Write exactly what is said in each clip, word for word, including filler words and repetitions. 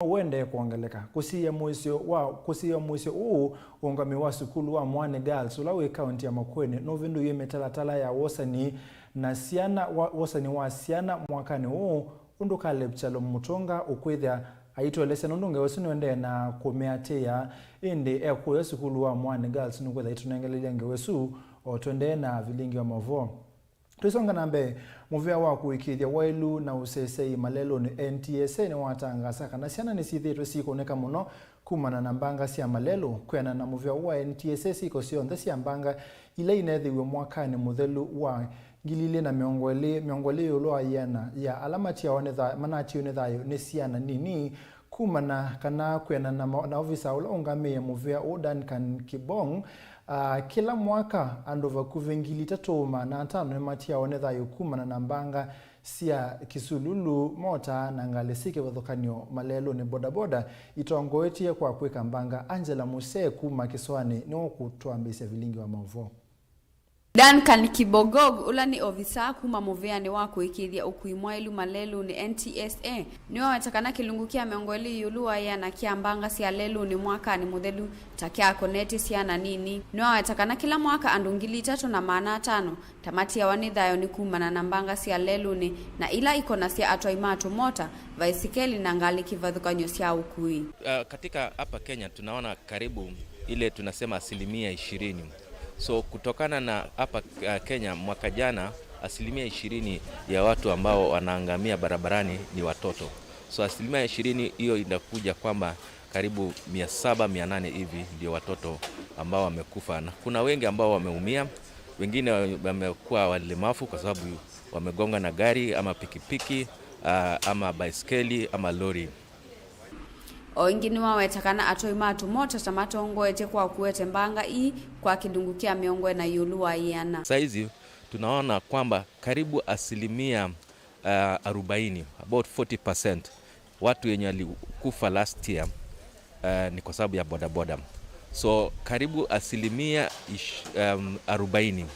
ũendee kwongeleka. Kũsiĩĩa mũisyo wa, kũsiĩĩa mũisyo ũũ, ũũngamĩi wa sukulu wa Mwani Girls, ũla wĩ kaunti ya Makueni, nũvĩndũie mĩtalatala ya wosani na syana, wa, wosani wa syana mwakanĩ ũũ, ũndũ Caleb Kyalo Mutunga ũkwĩthĩa aitũelesya nũndũ ngewa ĩsu nĩũendee na kũmĩatĩĩa, ĩndĩ ekũya sukulu wa Mwani Girls nũkwĩthĩa aitũnengelelya ngewa ĩsu o tũendee na vilingi wa maũvoo. Tũisonga na mbee, mũvĩa wa kũĩkĩĩthya waĩlu na ũseseĩ malelũnĩ, N T S A, nĩwatangaasa kana syana nĩsyĩthĩĩtwe syĩkũnĩka mũno kumana na mbanga sya malelũ. Kwĩanana na mũvĩa ũũ wa N T S A, syĩko syonthe sya mbanga ila ineethĩiwe mwakanĩ mũthelu wa ngili ilĩ na mĩongo ĩlĩ, mĩongo ĩlĩ ĩũlũ wa ĩana ya ala matiawa nĩ tha-, manatiwe nĩ thayũ nĩ syana nini. Kumana kana kwĩanana na ma-, na ovisa ũla ũngamĩe mũvĩa ũũ, Duncan Kibong, ah, kĩla mwaka andũ vakuvĩ ngili itatũ maana atano nĩmatiawa nĩ thayũ kumana na mbanga sya kĩsululu, mota na ngalĩ syĩ kĩvathũkany'o malelũnĩ. Bodaboda itongoetye kwa kwĩka mbanga. Angela Musee kuma kĩsoanĩ nĩwe ũkũtwambĩĩsya vilingi wa maũvoo. Duncan Kibogog, ũla nĩ ovisaa kuma mũvĩanĩ wa kũĩkĩĩthya ũkui mwaĩlu malelũnĩ, N T S A, nĩwaweta kana kĩlungu kya mĩongo ĩlĩ ĩũlũ wa ĩana kya mbanga sya lelũnĩ mwakanĩ mũthelu ta kyakonetye syana nini. Nĩwaweta kana kĩla mwaka andũ ngili itatũ na maana atano ta matiawa nĩ thayũ nĩ kumana na mbanga sya lelũnĩ, na ila ikonasya atwai ma tũmota, vaisikeli na ngalĩ kĩvathũkany'o sya ũkui. Uh, katika hapa Kenya tunaona karibu ile tunasema asilimia ishirini. So kutokana na hapa, uh, Kenya mwaka jana, asilimia ishirini ya watu ambao wanaangamia barabarani ni watoto. So asilimia ishirini hiyo inakuja kwamba karibu mia saba, mia nane hivi ndio watoto ambao wamekufa, na kuna wengi ambao wameumia, wengine wamekuwa walemavu kwa sababu wamegonga na gari ama pikipiki, ah, ama baiskeli ama lori. O ĩngĩ nĩwaweta kana atwai ma tũmota ta matongoetye kwa kuete mbanga ii kwa kĩlungu kya mĩongo ĩna ĩũlũ wa ĩana. Saizi tunaona kwamba karibu asilimia, ah, arobaini, about forty percent, watu wenye walikufa last year, ah, ni kwa sababu ya bodaboda. So karibu asilimia ish-, um, arobaini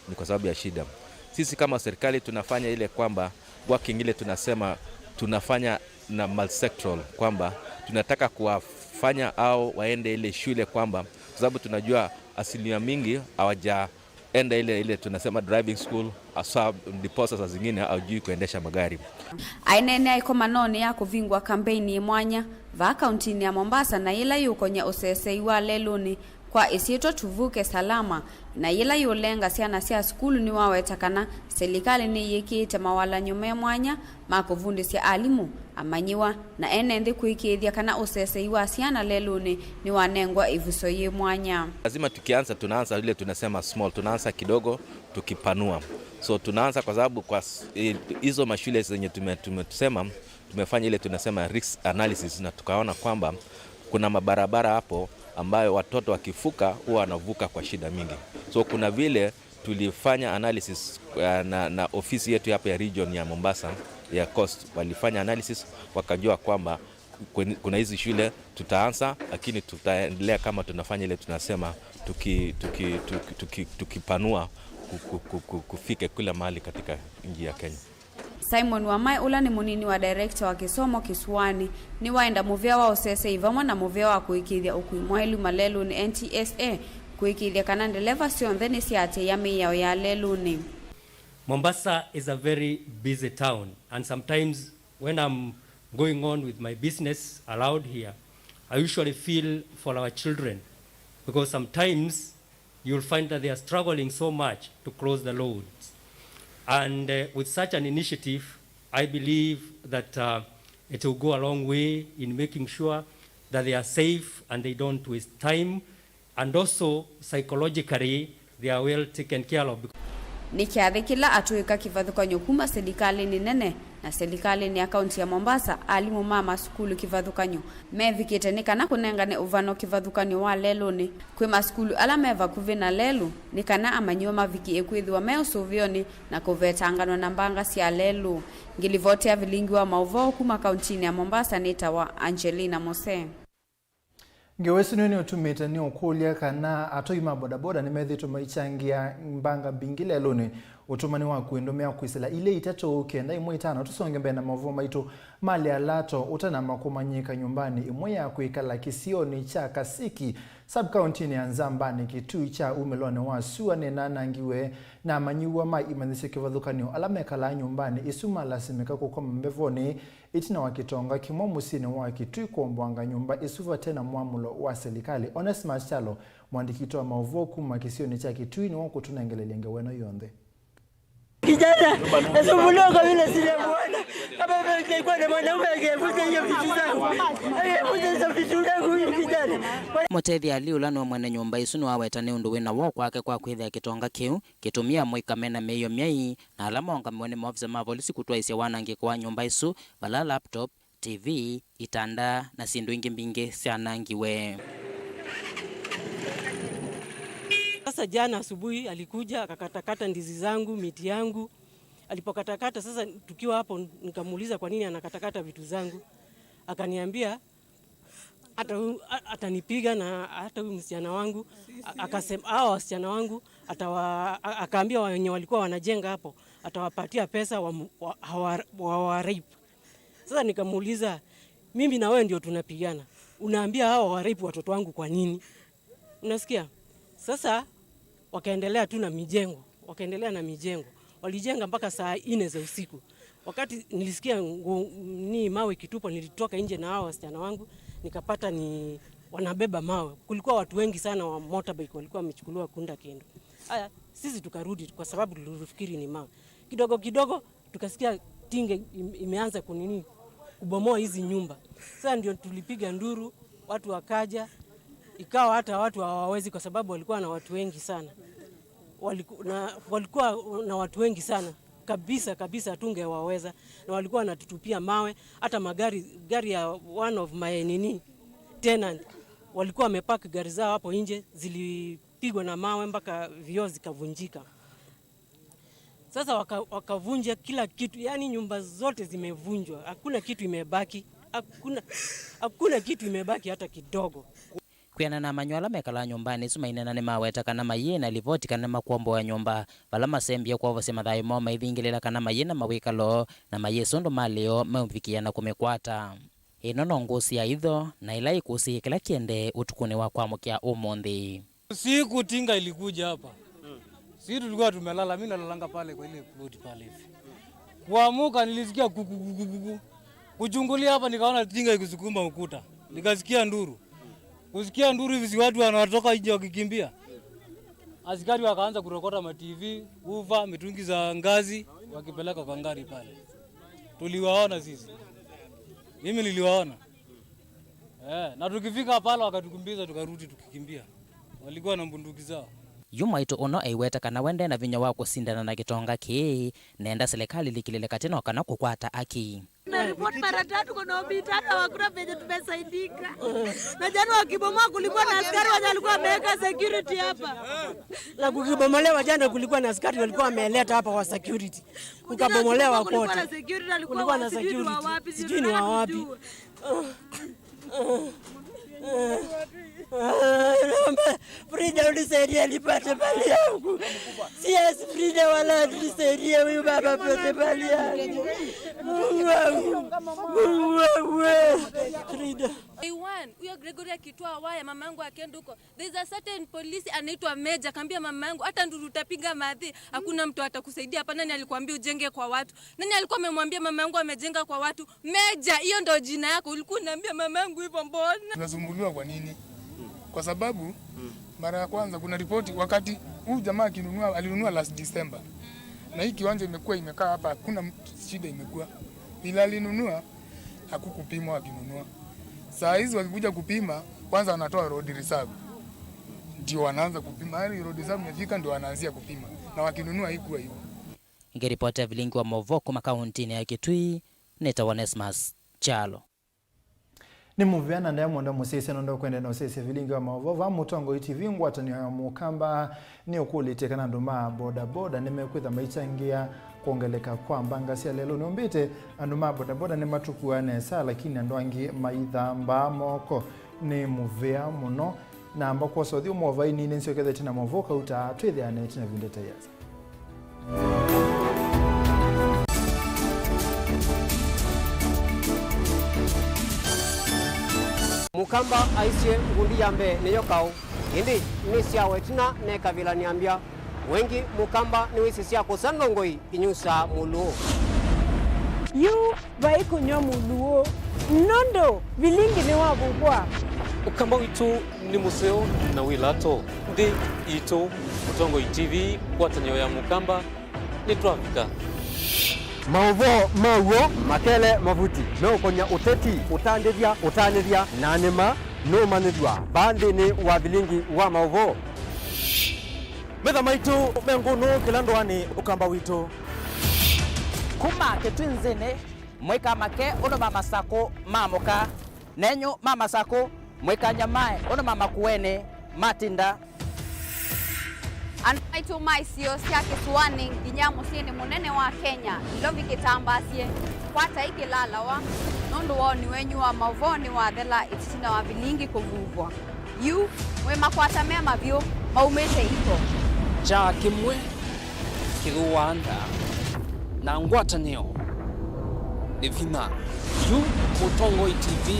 ni kwa sababu ya shida. Sisi kama serikali tunafanya ile kwamba working ile tunasema tunafanya na multisectoral, kwamba tunataka kuwafanya au waende ile shule, kwamba kwa sababu tunajua asilimia mingi hawajaenda ile, ile tunasema driving school, hasa ndiposa saa zingine hawajui kuendesha magari. Aineenea ĩkomanonĩ ya kũvingwa kambeini ĩ mwanya vaa kauntinĩ ya Mombasa na yĩla yĩũkony'a ũsesei wa lelũnĩ kwa ĩsyĩtwa Tuvuke Salama, na yĩla yĩũlenga syana sya sukulu, nĩwaweta kana silikalĩ nĩyĩkĩĩte mawalany'o me mwanya ma kũvundĩsya alimũ, amanyĩwa, na ene nthĩ kũĩkĩĩthya kana ũsesei wa syana lelũnĩ nĩwanengwa ĩvuso yĩ mwanya. Lazima tukianza, tunaanza ile tunasema small, tunaanza kidogo tukipanua. So tunaanza kwa sababu kwa s-, i-, hizo mashule zenye tume-, tumesema, tumefanya ile tunasema risk analysis, na tukaona kwamba kuna mabarabara hapo ambayo watoto wakivuka huwa wanavuka kwa shida mingi. So kuna vile tulifanya analysis, uh, na, na ofisi yetu hapa ya region ya Mombasa ya Coast, walifanya analysis, wakajua kwamba kwen-, kuna hizi shule tutaanza, lakini tutaendelea kama tunafanya ile tunasema tuki-, tuki-, tuki-, tuki-, tukipanua ku-, ku-, ku-, ku-, kufike kila mahali katika nchi ya Kenya. Simon Wamae, ũla nĩ mũnini wa director wa kĩsomo kĩsuanĩ, nĩwaenda mũvĩa wa ũsesei vamwe na mũvĩa wa kũĩkĩĩthya ũkui mwaĩlu malelũnĩ, N T S A, kũĩkĩĩthya kana ndeleva syonthe nĩsyaatĩĩa mĩao ya lelũnĩ. Mombasa is a very busy town, and sometimes when I'm going on with my business aloud here, I usually feel for our children, because sometimes you'll find that they are struggling so much to cross the roads. And, uh, with such an initiative, I believe that, uh, it will go a long way in making sure that they are safe and they don't waste time, and also psychologically they are well taken care of. Nĩ kyathĩ kĩla atũĩka kĩvathũkany'o kuma silikalĩnĩ nene na silikalĩnĩ ya kaunti ya Mombasa, alimũ ma masukulu kĩvathũkany'o mevikĩte nĩ kana kũnengane ũvano kĩvathũkany'o wa lelũnĩ kwĩ masukulu ala me vakuvĩ na lelũ, nĩ kana amanyĩw'a mavikie kwĩthĩwa me ũsũvĩonĩ na kũvetanganwa na mbanga sya lelũ. Ngĩlivoti ya vilingi wa maũvoo kuma kauntinĩ ya Mombasa nĩtawa Angelina Mose. Ngewa ĩsu nĩyo nĩũtumĩte nĩũkũlya kana atoi ma bodaboda nĩmethĩĩtwe maikyangĩa mbanga mbingĩ lelũnĩ, Ũtũmani waku ĩndũmĩa kwĩsĩla ilĩ itatũ kenda ĩmwe itano. Tũsonge mbee na maũvoo maitũ. Malĩ alato ũtanamba kũmanyĩka nyũmbanĩ ĩmwe ya kwĩkala kĩsionĩ kya Kasiki, sub-kauntinĩ ya Nzambanĩ, Kitui kya umĩlonĩ wa sua nĩnanangiwe, na amanyĩw'a ma imanyĩsyo kĩvathũkany'o ala mekalaa nyũmbanĩ ĩsu malasimĩka kũkoma mbevonĩ ĩtina wa kĩtonga kĩmwe mũsyĩnĩ wa Kitui kũomboanga nyũmba ĩsu vate na mwamũlo wa silikalĩ. Onesmus Kyalo, mũandĩki witũ wa maũvoo kuma kĩsionĩ kya Kitui, nĩwe ũkũtũnengeleelya ngewa ĩno yonthe. Kijana, nasumbuliwa kwa vile sijamuona. Kama vile ningekuwa na mwanaume angevunja hiyo vitu zangu. Angevunja hizo vitu zangu huyu kijana. Mũtethealĩ ũla nĩwe mwene nyũmba ĩsu nĩwaweta nĩ ũndũ wĩ na woo kwake kwa kwĩthĩa kĩtonga kĩu kĩtumie amũika mena mĩio myai, na ala maũngamiwe nĩ maovisa ma volisi kũtwaĩsya wanangĩko wa nyũmba ĩsu, vala laptop, T V, itanda, na syĩndũ ingĩ mbingĩ syanangiwe. Sasa jana asubuhi alikuja akakatakata ndizi zangu, miti yangu. Alipokatakata, sasa tukiwa hapo, nikamuuliza kwa nini anakatakata vitu zangu. Akaniambia hata huyu, a-, atanipiga na hata huyu msichana wangu. A-, akasema, hawa wasichana wangu atawa-, a-, akaambia wenye walikuwa wanajenga hapo, atawapatia pesa wa, wa, wa, wa, wa rape. Sasa nikamuuliza, "Mimi na wewe ndio tunapigana. Unaambia hawa wa rape watoto wangu kwa nini?" Unasikia? Sasa wakaendelea tu na mijengo, wakaendelea na mijengo. Walijenga mpaka saa nne za usiku. Wakati nilisikia ngu-, ni mawe ikitupwa, nilitoka nje na hao wasichana wangu, nikapata ni wanabeba mawe. Kulikuwa watu wengi sana wa motorbike walikuwa wamechukuliwa kunda kendo. Haya, sisi tukarudi kwa sababu tulifikiri ni mawe. Kidogo kidogo tukasikia tinga im-, imeanza kunini, kubomoa hizi nyumba. Sasa ndio tulipiga nduru, watu wakaja, ikawa hata watu hawawezi kwa sababu walikuwa na watu wengi sana. Waliku-, na, walikuwa na watu wengi sana. Kabisa, kabisa hatungewaweza. Na walikuwa wanatutupia mawe, hata magari, gari ya one of my nini, tenant, walikuwa wamepark gari zao hapo nje, zilipigwa na mawe mpaka vioo zikavunjika. Sasa waka-, wakavunja kila kitu, yaani nyumba zote zimevunjwa, hakuna kitu imebaki, hakuna, hakuna kitu imebaki hata kidogo. Kwĩanana na amanyĩw'a ala mekalaa nyũmbanĩ ĩsu maineena nĩmaweta kana mayĩĩ na livoti kana nĩmakwomboa nyũmba, vala masembie kwovosya mathayũ moo maithingĩlĩla kana mayĩĩ na mawĩkalo na mayĩsĩ ũndũ malĩ yoo meũvikĩa na kũmĩkwata. Ĩno no ngũsĩ ya itho na ĩla ĩkũsĩ kĩla kĩendee ũtukũnĩ wa kwamũkĩa ũmũnthĩ. Usiku tinga ilikuja hapa. Sisi tulikuwa tumelala, mimi nalalanga pale kwa ile plot pale hivi. Kuamuka nilisikia kuku, kuku, kuku. Kuchungulia hapa nikaona tinga ikisukuma ukuta. Nikasikia nduru. Kusikia nduru hivi, si watu wanatoka nje wakikimbia. Askari wakaanza kurokota ma T V, ufa, mitungi za ngazi, wakipeleka kwa ngari pale. Tuliwaona sisi. Mimi niliwaona. Eh, na tukifika pale wakatukimbiza, tukarudi tukikimbia. Walikuwa na bunduki zao. Yu mwaitũ ũno aiweta kana we nde na vinya wa kũsindana na kĩtonga kĩĩ, nenda silikalĩ ĩlikĩlĩle katĩ no kana kũkwata aki. Na report mara tatu kwa Obita, hata hakuna penye tumesaidika. Na jana wakibomoa kulikuwa na askari wenye walikuwa wameweka security hapa. Na kukibomolewa jana kulikuwa na askari walikuwa wameleta hapa wa security. Kukabomolewa kote. Kulikuwa na security, walikuwa sijui ni wa wapi, sijui ni wa wapi. Frida, unisaidie nipate mali yangu. Yes, Frida, wala unisaidie huyu baba apate mali yangu. Mungu wangu, Mungu wangu, eh. Frida. Day one, huyo Gregory akitoa waya, mama yangu akienda huko. There's a certain police anaitwa Meja, akaambia mama yangu, "Hata nduru utapiga mathi, hakuna mtu atakusaidia hapa." Nani alikuambia ujenge kwa watu? Nani alikuwa amemwambia mama yangu amejenga kwa watu? Meja, hiyo ndo jina yako. Ulikuwa unaambia mama yangu hivyo mbona? Tunasumbuliwa kwa nini? Kwa sababu mara ya kwanza kuna ripoti wakati huu jamaa akinunua, alinunua last December. Na hii kiwanja imekuwa imekaa hapa, hakuna mtu shida imekuwa. Vile alinunua, hakukupimwa wakinunua. Saa hizi wakikuja kupima, kwanza wanatoa road reserve. Ndio wanaanza kupima. Yaani road reserve imefika, ndio wanaanzia kupima. Na wakinunua haikuwa hivyo. Ngĩripotera vilingi wa maũvoo kuma kauntinĩ ya Kitui, nĩtawa Onesmus Kyalo. Nĩ mũvea na ndaĩa mũno mũsyaĩĩsya nũndũ wa kũendeea na ũsyaĩĩsya vilingi wa maũvoo vaa Mũtongoi T V. Ngwatanĩo ya Mũkamba nĩũkũlĩtye kana andũ ma bodaboda nĩmekwĩtha maitangĩĩa kwongeleka kwa mbanga sya lelũ. Nĩũmbĩte andũ ma bodaboda nĩmatukuaa nesa, lakini andũ angĩ maithambaa moko. Nĩ mũvea mũno. Namba kwosa ũthyũ mwovainĩ nĩ nsyokethete na maũvoo kauta twĩthĩane ĩtina ĩvinda ta yĩasa. Mũkamba aisye ngundi ya mbee nĩyo kaũ, ĩndĩ nĩsyawa ĩtina nekavĩla nĩambya. Wengi Mũkamba nĩwĩsĩ sya kũsa ndongoi inyusaa mũlũũ. Yu vai kũnyw'a mũlũũ, nũndũ vilingi nĩwavuvwa. Ũkamba witũ nĩ mũseo na wĩ lato. Nthĩ itũ, Mũtongoi T V, ngwatanĩo ya Mũkamba, nĩtwavika. Maũvoo ma w'o, makele, mavuti meũkonya ũteti, ũtandĩthya, ũtanĩthya, na nĩma nũmanyĩthw'a vaa nthĩnĩ wa vilingi wa maũvoo. Metha maitũ me ngũnũ kĩla ndũanĩ Ũkamba witũ. Kuma Kĩtwinzĩnĩ, mũikamake ũndũ ma Masakũ maamũka, nenyu ma Masakũ, mũikanyamae ũndũ ma Makueni matinda. Andũ maitũ ma isio sya kĩsũanĩ nginya mũsyĩnĩ mũnene wa Kenya, Nairobi kĩtambaasye, kwatai kĩlalawa, nũndũ woni wenyu wa maũvoo nĩwathela ĩtina wa vilingi kũvuvwa. Yu, mwĩ makwata me mavyũ, maumĩte iko. Kyaa kĩmwe kĩthũaa nda, na ngwatanĩo nĩ vinya. Yu, Mũtongoi T V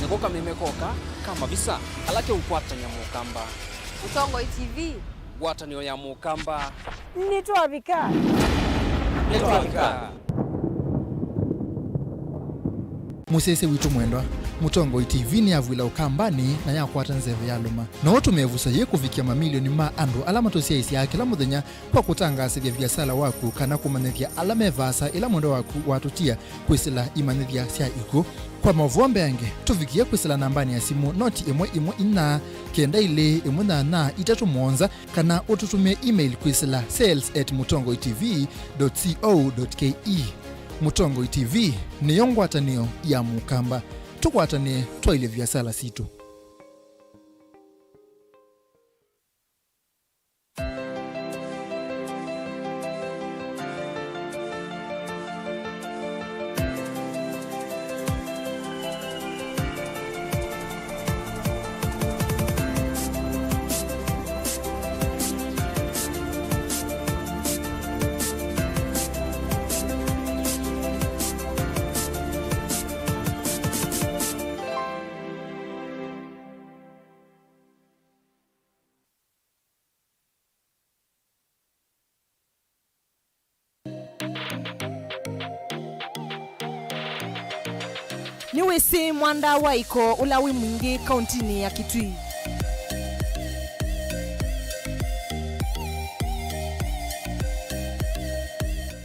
nĩko kameme koka ka mavisa ala keũkwatany'a Mũkamba. Mũtongoi T V. Ngwatanĩo ya Mũkamba. Nĩtwavika. Nĩtwavika. Mũsyaĩĩsya witũ mwendwa, Mũtongoi T V nĩyavw'ĩla Ũkambanĩ na yakwata nzeve ya lũma. No ũtũme ĩvuso yĩĩ kũvikĩa mamilioni ma andũ ala matũsyaĩĩsyaa kĩla mũthenya kwa kũtangaasĩthya viasala waku kana kũmanyĩthya ala me vaasa ĩla mwendwa waku watũtia kwĩsĩla imanyĩthya sya ikw'ũ. Kwa maũvoo mbeange, tũvikĩe kwĩsĩla nambanĩ ya simũ noti ĩmwe ĩmwe inya kenda ilĩ ĩmwe nyanya itatũ mũonza, kana ũtũtũmĩe email kwĩsĩla sales at mũtongoi T V dot co dot K E. Mũtongoi T V nĩyo ngwatanĩo ya Mũkamba. Tũkwatanĩe twaĩlye viasala sitũ. Nĩwĩsĩ mwandaa wa iko ũla wĩ mwingĩ kauntinĩ ya Kitui?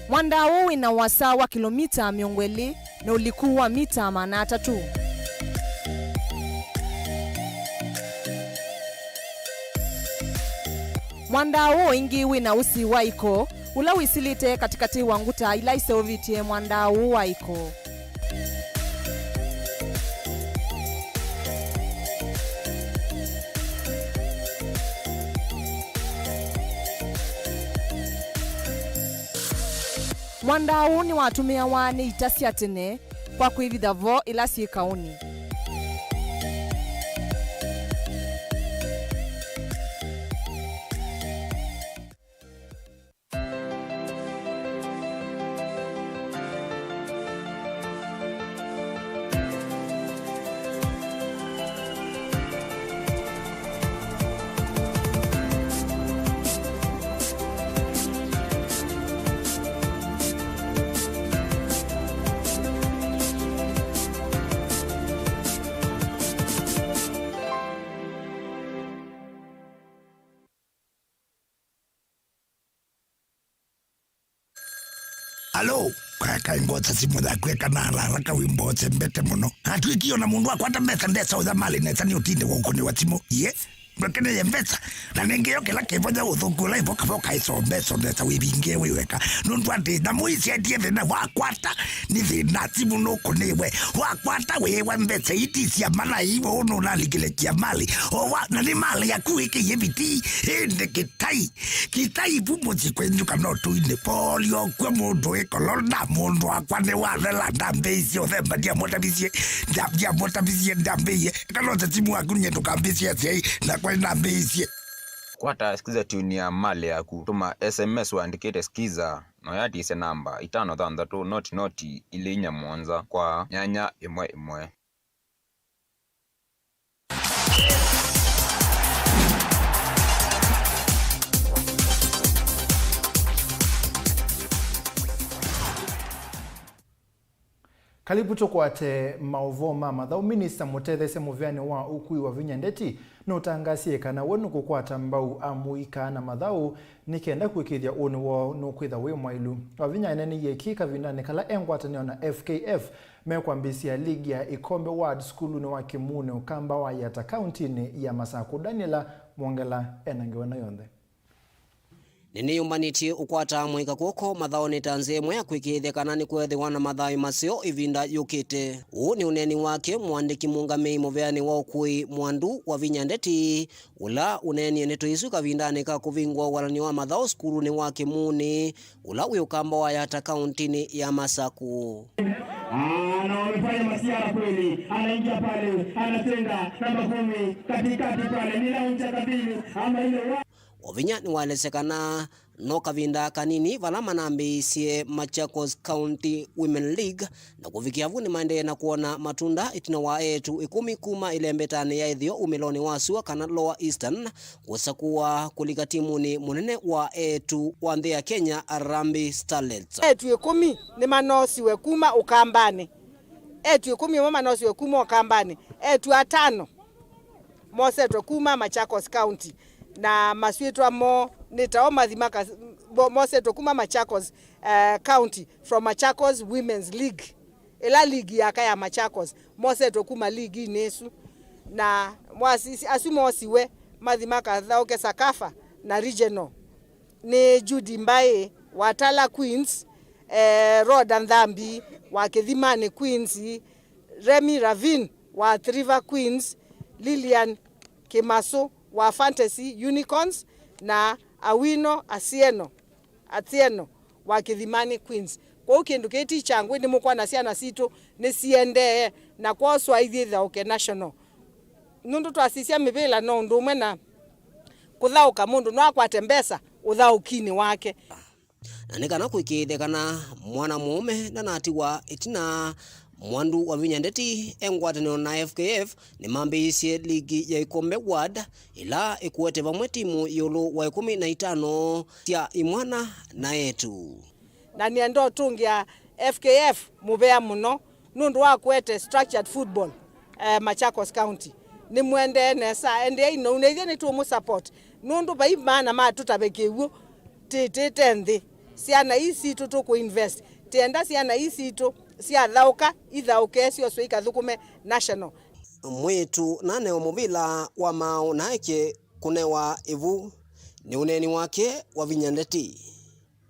Mwandaa ũũ wĩ na ũasa wa kĩlomita mĩongo ĩlĩ na ũliku wa mita maana atatũ. Mwandaa ũũ ĩngĩ wĩ na ũsi wa iko, ũla wĩsilĩte katĩkatĩ wa nguta ila iseũvĩtye mwandaa ũũ wa iko. Mwandaa ũũ nĩwatũmĩawa nĩ ita sya tene kwa kwĩvitha vo ĩla syĩ kaũnĩ. Alo, kakai mbosa simũ yaku eka na haraka wĩmboose mbete mũno. Atwĩkie ona mũndũ akwata mbesa ndesa ũya malĩ nesa nĩ ũtinde wa ũkũnĩwa simũ. Iye, ndwekeneye mbesa. Na nĩngĩ yo kĩla kĩvoya ũthũku ũla ĩvoka voka ĩsombe, sondesa wĩvinge wĩ weka. Nũndũ atĩ nyamũ isyatie thĩna wakwata, nĩ thĩna simũ nũkũnĩwe. Wakwata wĩwa mbesa iti sya mana iwe ũnũnalikile kia malĩ. O wa, na nĩ malĩ yaku ĩkĩie viti, ĩndĩ kĩtai. Kĩtai vu mũsyĩ kwenyu kana ũtũinĩ. Polio kwĩ mũndũ wĩ kolona, mũndũ wakwa nĩ wathela, ndambĩĩsye ũthemba, ndiamũtavisye, nda-, ndiamũtavisye, ndambĩĩie. Kana ũteti mwaku nye ndũkambĩĩsye asyai, nakwa nĩnambĩĩsye. Kwata Skiza Tune ya malĩ yaku, tũma S M S ũandĩkĩte Skiza, na ũyatisye namba itano thanthatũ noti noti ilĩ inya mũonza kwa nyanya ĩmwe ĩmwe. Karibu tũkwate maũvoo ma mathaũ. Minista mũtetheesya mũvĩanĩ wa ũkui Wavinya Ndeti nũtangasie kana we nũkũkwata mbau amũika na mathaũ nĩ kenda kũĩkĩĩthya ũnĩ woo nũkwĩtha wĩ mwaĩlu. Wavinya eneeneie kĩĩ kavindanĩ kala e ngwatanĩo na F K F mekwambĩĩsya ligi ya Ikombe Ward sukulunĩ wa Kĩmuunĩ Ũkamba wa Yata kauntinĩ ya Masakũ. Daniela Mwongela ena ngewa ĩno yonthe. Nĩnĩyũmbanĩtye ũkwata mũika kw'oko mathaũnĩ ta nzĩa ĩmwe ya kwĩkĩĩthya kana nĩkweethĩwa na mathaũ maseo ĩvinda yũkĩte. Ũũ nĩ ũneeni wake mũandĩki mũũngamĩi mũvĩanĩ wa ũkui Mwandu Wavinya Ndeti, ũla ũneenie ndeto isu kavindanĩ ka kũvingũa walany'o wa mathaũ sukulunĩ wa Kĩmuunĩ, ũla wĩ Ũkamba wa Yata kauntinĩ ya Masakũ. Ah, na wamefanya masiara kweli. Anaingia pale, anatenga namba kumi katikati pale, ni launcha kabili ama ile wa- Wavinya nĩwaelesya kana no kavinda kanini vala manambĩĩisye Machakos County Women League, na kũvikĩa vu nĩmaendee na kwona matunda ĩtina wa eĩtu ĩkũmi kuma ĩlembetanĩ ya ĩtheo umĩlonĩ wa sua kana Lower Eastern kũsakũwa kũlika timunĩ mũnene wa eĩtu wa nthĩ ya Kenya, Harambee Starlets. Eĩtu ĩkũmi nĩmanosiwe kuma Ũkambanĩ. Eĩtu ĩkũmi ĩmwe manosiwe kuma Ũkambanĩ. Eĩtu atano mosetwe kuma Machakos County, na maswĩtwa moo nĩ tao mathi maka-, mo-, mosetwe kuma Machakos, eh, County, from Machakos Women's League, ĩla ligi yaka ya Machakos, mosetwe kuma liginĩ ĩsu. Na mwasi-, asu mosiwe mathi makathaũke Sakafa na regional nĩ Judy Mbaĩ wa Tala Queens, eh, Rhoda Nthambi wa Kĩthimanĩ Queens, Remy Ravin wa Athi River Queens, Lilian Kimasu wa Fantasy Unicorns, na Awino Asieno, Atieno wa Kĩthimanĩ Queens. Kwoou kĩndũ kĩĩ ti kyangũ, ĩndĩ mũkwona syana sitũ nĩsiendee na kwoswa ithyĩ ithaũke national. Nũndũ twasisya mĩvĩla no ũndũ ũmwe na kũthaũka, mũndũ no akwate mbesa ũthaũkinĩ wake. Na nĩ kana kũĩkĩĩthya kana mwana mũũme ndanatiwa ĩtina, Mwandu Wavinya Ndeti e ngwatanĩo na F K F nĩmambĩĩisye ligi ya Ikombe Ward, ĩla ĩkũete vamwe timu ĩũlũ wa ĩkũmi na itano sya imwana na eĩtu. Na nĩenda ũtũngĩa F K F mũvea mũno nũndũ wa kũete structured football, eh, Machakos County. Nĩmũendee nesa, endeei nou, na ithyĩ nĩtũũmũ support, nũndũ vai maana ma tũtave kĩw'ũ tĩtĩte nthĩ. Syana ii sitũ tũkũ invest, tĩenda syana ii sitũ syathaũka, ithaũke syoswe ikathũkũme national. Mwĩĩtu nanewa mũvĩla wa maaũ na aeke kũnewa ĩvu, nĩ ũneeni wake Wavinya Ndeti.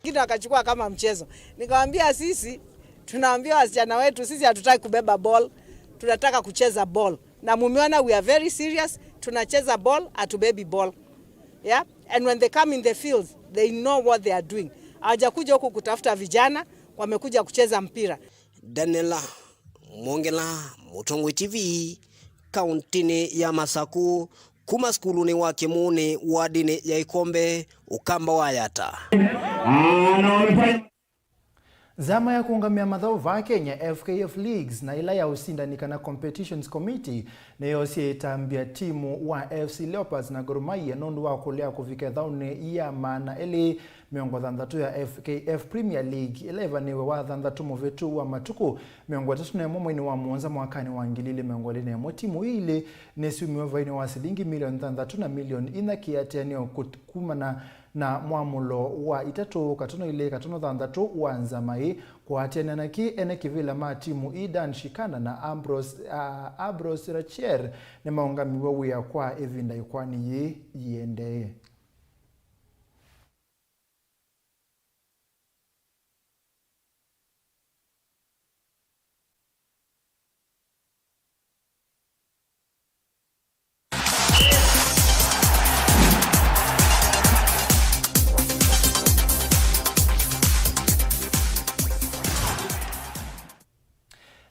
Wengine wakachukua kama mchezo. Nikawaambia, sisi tunaambia wasichana wetu, sisi hatutaki kubeba ball, tunataka kucheza ball. Na mumeona we are very serious, tunacheza ball, hatubebi ball. Yeah? And when they come in the field, they know what they are doing. Hawajakuja huku kutafuta vijana, wamekuja kucheza mpira. Daniela Mwongela, Mũtongoi T V, kauntinĩ ya Masakũ, kuma sukulunĩ wa Kĩmuunĩ, wadinĩ ya Ikombe, Ũkamba wa Yata. Nzama ya kũũngamĩa mathaũ vaa Kenya, F K F Leagues, na ĩla ya ũsindani kana Competitions Committee, nĩyoosie ĩtambya timu wa F C Leopards na Gor Mahia nũndũ wa kũlea kũvika ĩthaũnĩ ya maana elĩ mĩongo thanthatũ ya F K F Premier League, ĩla ĩvanĩwe wa thanthatũ mũvĩtu wa matukũ mĩongo ĩtatũ na ĩmwe mweinĩ wa mũonza mwakanĩ wa ngili ilĩ mĩongo ĩlĩ na ĩmwe. Timu ii ilĩ nĩsyumiwe vainĩ wa silingi milioni thanthatũ na milioni inya kĩatĩanĩo kũt-, kumana na mwamũlo wa itatũ katano ilĩ katano thanthatũ wa nzama ĩĩ. Kũatĩanĩa na kĩ, ene kĩvĩla ma timu ii Dan Shikanda na Ambrose, ah, Ambrose Rachier nĩmaũngamiw'e wĩa kwa ĩvinda ĩkoani yĩĩ yĩendee.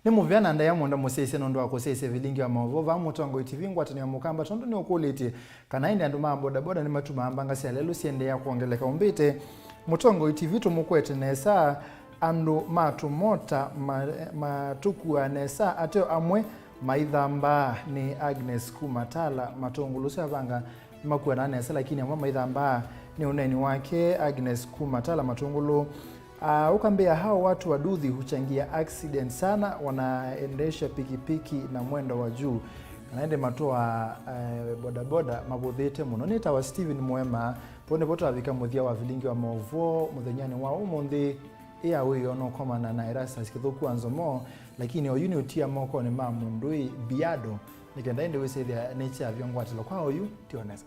Nĩ mũvea na ndaĩa mũno mũsyaĩĩsya nũndũ wa kũsyaĩĩsya vilingi wa maũvoo vaa Mũtongoi T V ngwatanĩo ya Mũkamba, tondũ nĩũkũlĩtye kana ĩndĩ andũ ma bodaboda nĩmatumaa mbanga sya lelũ syendeea kwongeleka. Ũmbĩte Mũtongoi T V tũmũkwete nesa, andũ ma tũmota ma- matũkuaa nesa, ateo amwe maithambaa. Nĩ Agnes kuma Tala Matũngũlũ ũsu avanga nĩmakuanaa nesa, lakini amwe maithambaa. Nĩ ũneeni wake Agnes kuma Tala Matũngũlũ. Ah, ukambia hao watu wa duthi huchangia accident sana, wanaendesha pikipiki na mwendo wa juu. Kana ĩndĩ matũaa, eh, bodaboda mavũthĩte mũno. Nĩtawa Steven Mwema, vau nĩvo twavika mũthya wa vilingi wa maũvoo mũthenyanĩ wa ũmũnthĩ. Ĩa wĩoo nũkomana na Erastus Kĩthũku wa Nzomo, lakini oyu nĩ ũtia mokonĩ ma mũndũ ĩ biado, nĩ kenda ĩndĩ wĩsĩthĩa nĩkyavyo ngwatĩlo kwa oyu ti onesa.